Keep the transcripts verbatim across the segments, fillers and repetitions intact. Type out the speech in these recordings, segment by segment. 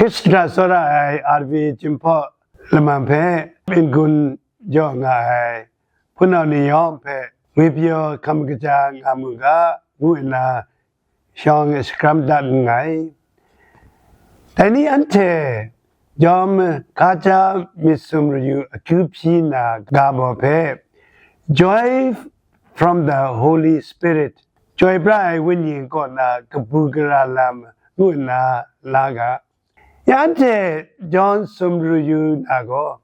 Shana tsawra ai R V Jinghpaw Laman hpe n-gun jaw nga ai hpunau ni yawng hpe ngwi pyaw hkam kaja nga mu ga, ngu nna shawng shakram dat nngai. Dai ni anhte jawm hkaja myit sum rayu akyu hpyi na ga baw hpe, Joy from the Holy Spirit, Chyoi pra ai Wenyi kaw na kabu gara lam, ngu nna la ga. Ya anhte jawm sum rayu na gaw,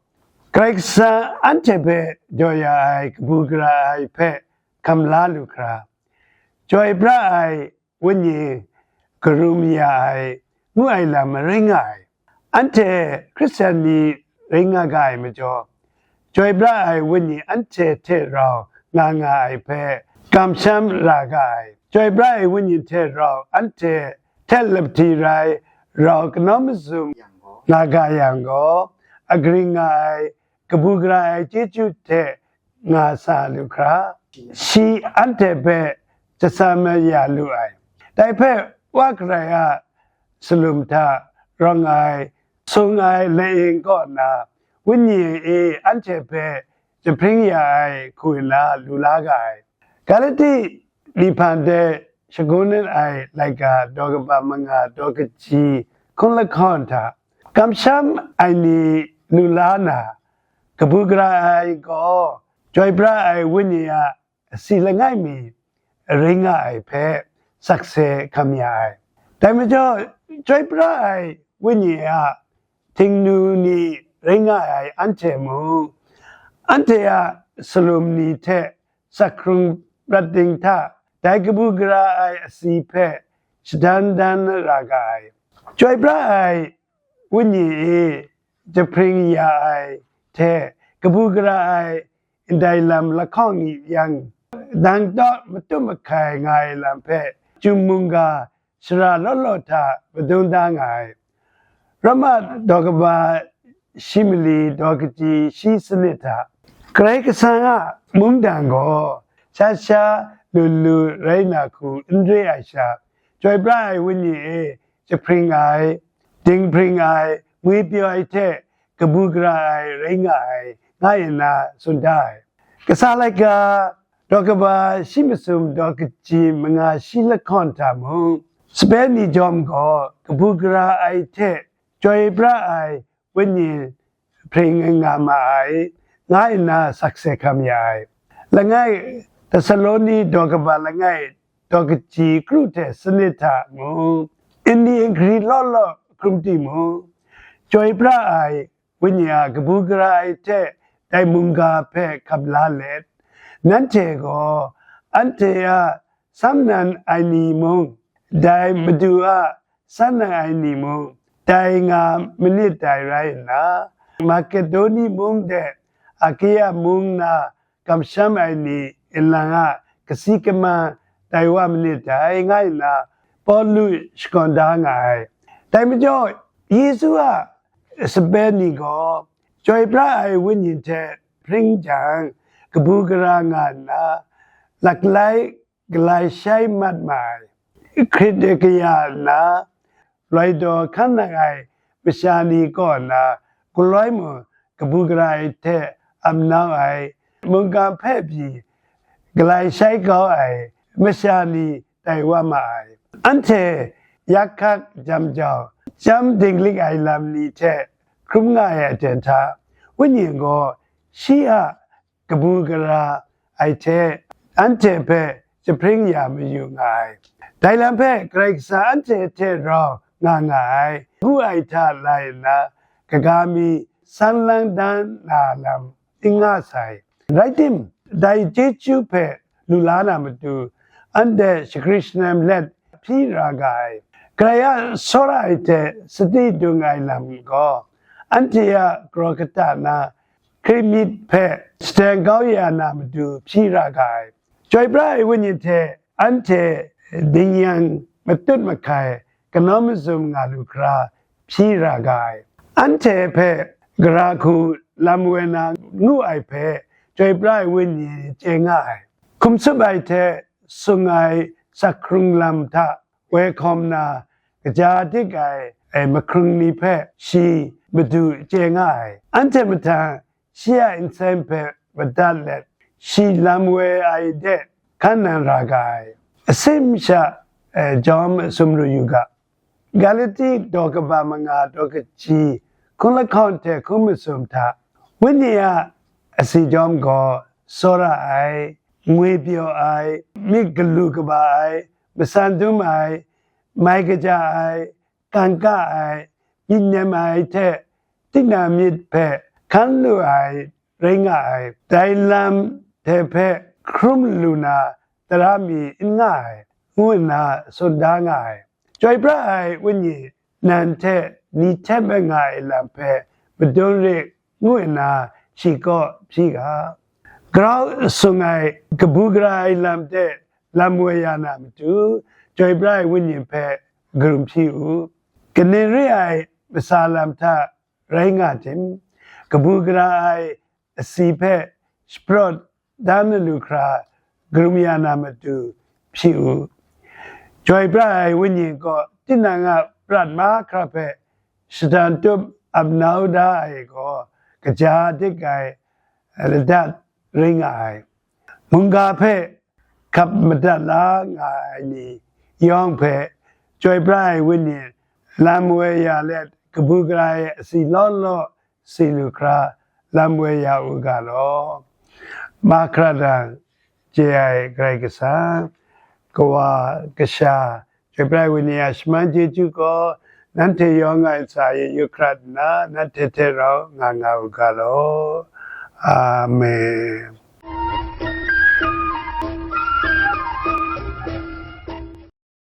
Karai Kasang anhte hpe jaw ya ai kabu gara ai hpe hkam la lu hkra, Chyoi pra ai Wenyi karum ya ai, ngu ai lam rai nga ai. Anhte Hkristian ni rai nga ga ai majaw, Chyoi pra ai Wenyi anhte hte rau nga nga ai hpe kamsham ra ga ai. Chyoi pra ai Wenyi hte rau anhte hte lapti rai, rau kanawn mazum nga ga yang gaw, agring nga ai, kabu gara ai chyeju hte nga sa lu hkra, shi anhte hpe jatsam ya lu ai. Dai hpe Wa Karai a salum hta rawng ai, sung ai laing kaw na, Wenyi e anhte hpe jahpring ya ai hku nna lu la ga ai. Galati myihtoi de shagun ai laika daw kaba manga daw kaji hkun lahkawn hta, kamsham ai ni lu la na, kabu gara ai gaw, Chyoi pra ai Wenyi a asi langai mi rai nga ai hpe sakse hkam ya ai. Dai majaw, Chyoi pra ai Wenyi a htingnu ni rai nga ai anhte mung, anhte a salum ni hte sak hkrung prat ding hta, dai kabu gara ai asi hpe shadan dan ra ga ai. Chyoi pra ai Wenyi e jahpring ya ai hte kabu gara ai ndai lam lahkawng ni yang, dang taw matut mahkai nga ai lam hpe chyum mungga shara law law hta madun da nga ai. Roma daw kaba shi mali daw kaji shi sanit hta, Karai Kasang a mungdan gaw sha sha lu lu rai na hku n re ai sha, Chyoi pra ai Wenyi e jahpring ai, dinghpring ai, ngwi pyaw ai hte kabu gara ai rai nga ai, nga nna tsun da ai. Kasa laika daw kaba shi masum daw kaji manga shi lahkawng hta mung, sape ni jawm gaw kabu gara ai hte Chyoi pra ai Wenyi hpring nga ma ai, nga nna sakse hkam ya ai. Langai, Tesaloni daw kaba langai daw kaji kru hte sanit hta mung, nni nkri law law hkrum timung, Chyoi pra ai Wenyi a kabu gara ai hte dai mungga hpe hkap la let, nanhte gaw anhte a samnan ai ni mung, dai Madu a samnan ai ni mung, tai nga manit dai rai nna, Makedoni mung de, Akaya mung na kamsham ai ni nlang a kasi kaman tai wa manit dai, nga nna Pawlu shakawn da nga ai. Dai majaw, Yesu a sape ni gaw Chyoi pra ai Wenyi hte hpring jang, kabu gara nga nna, laklai galai shai mat ma ai. Hkrit kaya nna, loi daw hkan nang ai masha ni kaw na, galoi mung kabu gara ai hte ap nau ai, mungkan hpe pyi galai shai kau ai masha ni tai wa ma ai. Anhte yak hkak jam jau, chyam dinglik ai lam ni hte hkrum nga ai aten hta, Wenyi gaw shi a kabu gara ai hte anhte hpe jahpring ya mayu nga ai. Dai lam hpe Karai Kasang anhte hte rau nga nga ai, ngu ai hta lai nna, kaga mi san lang dan na lam n nga sai. Rai tim, dai chyeju hpe lu la na matu, anhte shagri shanem let hpyi ra ga ai. Karai a tsawra ai hte sadi dung ai lam gaw, anhte a kraw kata na hkrit myit hpe shateng kau ya na matu hpyi ra ga ai. Chyoi pra ai Wenyi hte anhte dingyang matut mahkai kanawn mazum nga lu hkra hpyi ra ga ai. Anhte hpe gara hku lam woi na ngu ai hpe Chyoi pra ai Wenyi chye nga ai. Hkum tsup ai hte sung ai sak hkrung lam hta woi hkawm na, kaja dik ai ai mahkrung ni hpe shi madu chye nga ai. Anhte mahtang shi a nsen hpe madat let, shi lam woi ai de hkan nang ra ga ai. Asin masha, eh, jawm sumru yu ga. Galati daw kaba manga daw kaji hkun lahkawng hte hkun masum hta, Wenyi a asi jawm gaw tsawra ai, ngwi pyaw ai, myit galu kaba ai, matsan dum ai, mai kaja ai, kangka ai, myit nem ai hte tinang myit hpe hkan lu ai rai nga ai. Dai lam hte hpe hkrum lu na tara mi n nga ai, ngu nna tsun da nga ai. Chyoi pra ai Wenyi nan hte ni hte bai nga ai lam hpe madun rit, ngu nna shi kaw hpyi ga. Grau sung ai kabu gara ai lam hte lam woi ya na matu, chyoi pra ai Wenyi hpe karum hpyi u. Kaning re ai masa lam hta rai nga tim, kabu gara ai asi hpe shaprawt da na lu hkra, karum ya na matu hpyi u. Chyoi pra ai Wenyi gaw tinang a prat mahkra hpe shatan tup ap nau da ai gaw, kaja dik ai ladat rai nga ai. Mungga hpe hkap madat la nga ai ni yawng hpe, Chyoi pra ai Wenyi lam woi ya let, kabu gara ai asi law law si lu hkra, lam woi ya u ga law. Mahkra dang chye ai Karai Kasang, Kawa, Kasha, Chyoi pra ai Wenyi a shaman chyeju gaw nanhte yawng a ntsa e yu hkrat nna, nanhte hte rau nga nga u ga law. Amen.